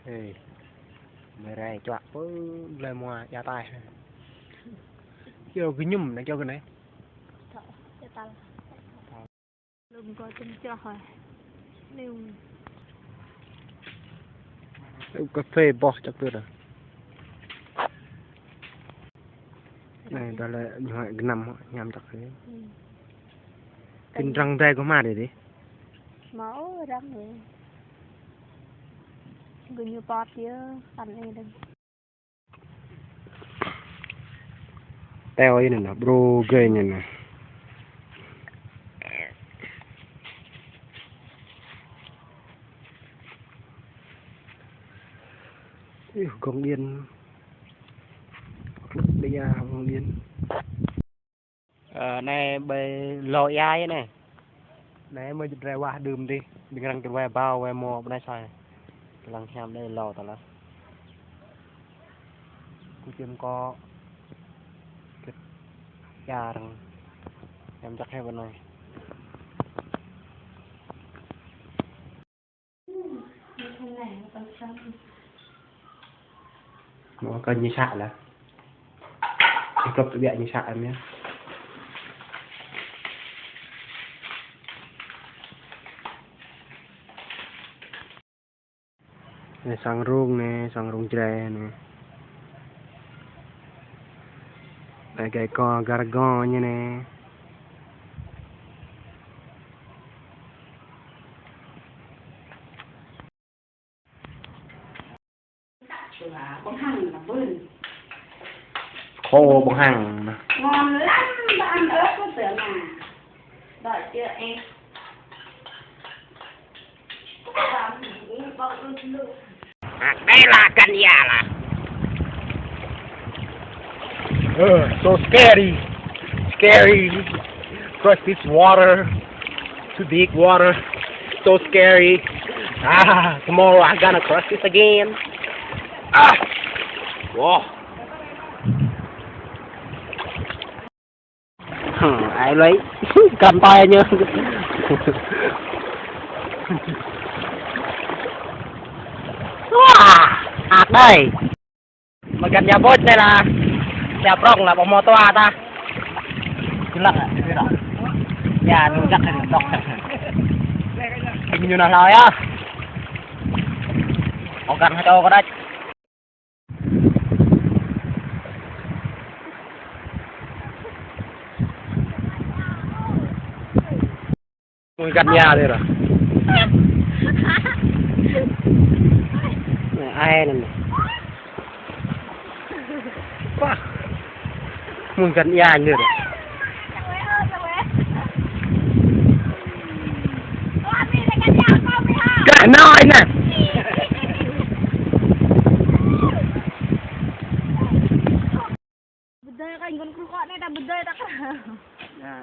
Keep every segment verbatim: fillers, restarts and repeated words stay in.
Ê, mơi rai čuă pơ glai mua ia tai. Kio gơñum anai, kio gơnai. Lơ̆m kơ čem čoh hoi. Niu. Ơ, cà phê boh čăk tui dah. Anai, dah lĕ ñu hoi gơnam, hiam čăk tui. Hmm. Kin răng dai kơ mă dih dih. Mă ôh răng dih. Gơñu pơt yơh, ăn anai dih. Teo anai nă, bro gơi anai nă. Ih, gong điện. Kluk đia gong điện. Ơ, anai ƀơi lŏ ia anai. Anai mơi djơ̆ rai wah đưm dih, ƀing arăng kơ wai bao, wai mô, ƀơi anai soi. Lăng hiam đơi lŏ tơlơi. Kơ čem kơ kơ ia arăng hiam čăk hĕ ƀơi anai. Mă kơ ñu să lah. Kơp tơbiă ñu să em yơh. Anai sang rông anai, sang rông Jrai anai. Anai gai kơ gar gơ ñu anai. Khô ƀơ̆ng hăng. Ngon lắm, bạn ớt có sữa mà. Đợi chưa em? Ah, đây là căn nhà là. Uh, so scary. Scary. Cross this water. Too big water. So scary. Ah, tomorrow I'm gonna cross this again. Ah. Wow. Ai lơi. Găn tay ñu. Wah, ăt đơi. Mơi găn ia ƀôč anai lah. Ia prong lah, ƀu hmâo tua ta. Gơlăk ah, gơlăk. Ia, ñu găk anai, dŏ. Ƀing ñu nao hlâo yơh. Ƀu găn hơdô kơ đôč. Mơi găn ia dih dah. Anai, ai anai. Wah. Mơi găn ia ñu dah. Gah noi nă. Bơdơi kơ ngôn kru kơ anai ta bơdơi ta kơ. Nă.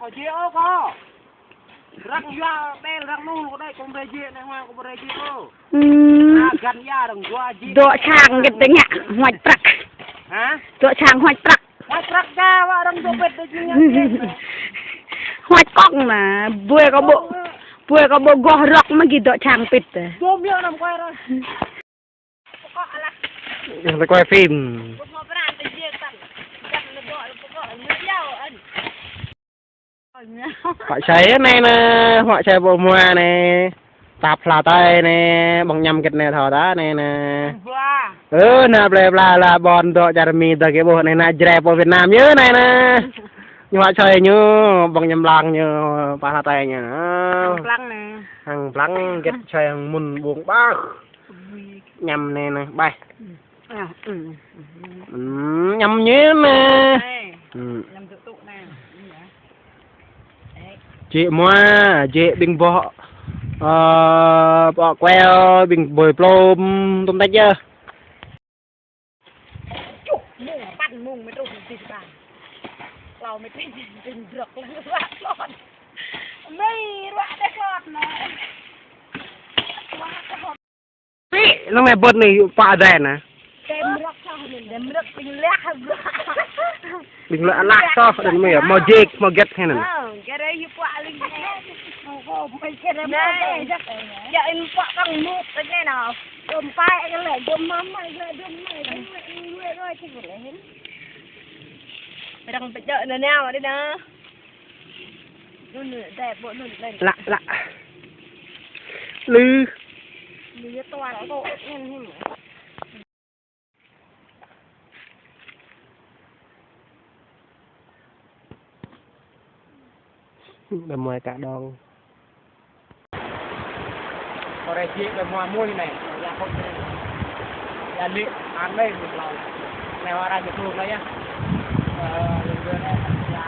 Kơ jĕ ôh kơ. Răng yua ƀel răng nul kơ đơi kơ ƀu rai jĕ anai hua kơ ƀu rai jĕ ôh. Hmm. Găn ia răng yua jĕ. Dŏ sang gĕt tơ ngă huač prăk. Hă? Dŏ sang huač prăk. Huač prăk ka, wă arăng dŏ pĭt dŏ jing ngă. Huač kŏng nă, ƀuê kơ ƀu, ƀuê kơ ƀu goh rŏk mă gih dŏ sang pĭt tơ. Dŏ miă năm quay rồi. Quay phim. Huač sai anai nă, huač sai ƀu hmua anai. Tap hla tai anai, ƀơ̆ng añăm gĕt anai thâo ta anai nă. Ơ, nă plei pla la ƀôn dŏ čar Mi dŏ kơ ƀuh anai nă, Jrai pơ Việt Nam yơh anai nă. Ñu huač sai ñu, ƀơ̆ng añăm lăng ñu, pă hla tai ñu. Hăng plăng anai. Hăng plăng gĕt sai hăng mŭn ƀơ̆ng bah. Añăm anai nă, ƀai. À, ừ. Ừm, añăm ñu nă. Ê, ừm. Añăm tŭ tŭ nă. Jĕ mua, jĕ ƀing boh, ơ, boh kuel, ƀing bơi plôm, tôm tĕč yơh. Čuh, mông, păn mông, mơi truh, mơi truh, păn. Klâo mơi truh, mơi truh, brŏk, lăng ruă klot. Mơi ruă đeh klot nă. Ih, lăng anai bơ̆t anai pă adai nă. Dem rơ̆k soh anai, dem rơ̆k ƀing lah. Ƀing lah lah soh, anŭn mơi, hmâo jĕk, hmâo gĕt hă anŭn. Ơ, gĕt rai yua pă ling. Nè, jak in pŏk kang muk tơ nè nao. Jom pai kơ lĕ, jom mama kơ lĕ, jom mai kơ lĕ, jom mai kơ lĕ, jom mai kơ lĕ. Răng pơjơ̆ nè nao đi nè. Nun nè, dep, ƀô̆ nun, nun. Lă, lă. Lư. Lư yơh tuan, kô̆, nè, nè. Đam mê cả đòn. Kore jik đam mê mui nè, ya kok nè. Ya lĕ, ăn nè, mui lau. Nè, wa ra jik lu nè ya. Ơ, lŭng dua nè, ya.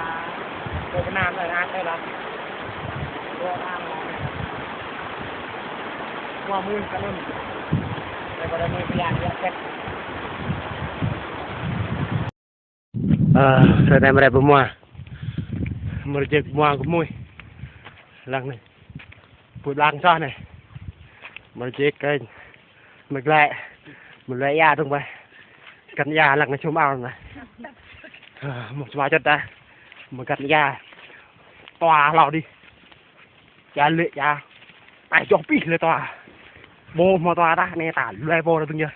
Kơ Việt Nam nè, ăn nè lah. Dua ăn nè. Mui mui kơ lŭng. Daripada mui pia, ya, set. Ơ, rơđah mơrĕ pơmua. Mơrjek pơmua kơ mui. Lăng nè. Pui blang soh nè. Mơrjek kơ. Mơglĕ. Mơglĕ ia dong bai. Găn ia lăng nè čum ao nè. Ơ, mŭk čua čot dah. Mơgăn ia. Toa hlâo đih. Ia lĕ ia. Ai joh pih lĕ toa. Ƀô̆ hmâo toa tah nè ta luai ƀô̆ ra tơ̆ng yơh.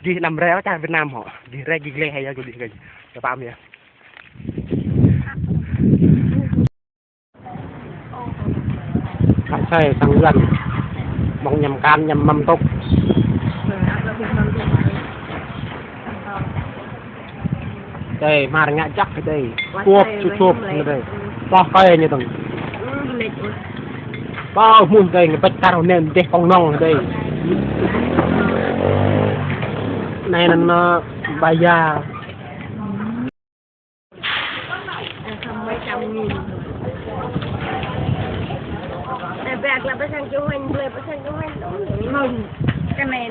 Gih năm rĕ čar Việt Nam hŏ. Gih rĕ gih gleh ya gih gih. Ya pam ya. Kak sai sang lăn. Mong ñăm kan ñăm măm tŭk. Đây, mar ngă jăk đây. Tuăp, tuăp, tuăp, đây. Ploh kơi ñu tong. Ploh mŭn đây, ngă pĕč tar nem deh kông nong đây. Nai năn, ơ, ba ya. Ơ, bĕ, lăp pơsang kơ huañ, blơi pơsang kơ huañ. Mơ̆ng, kơ nai.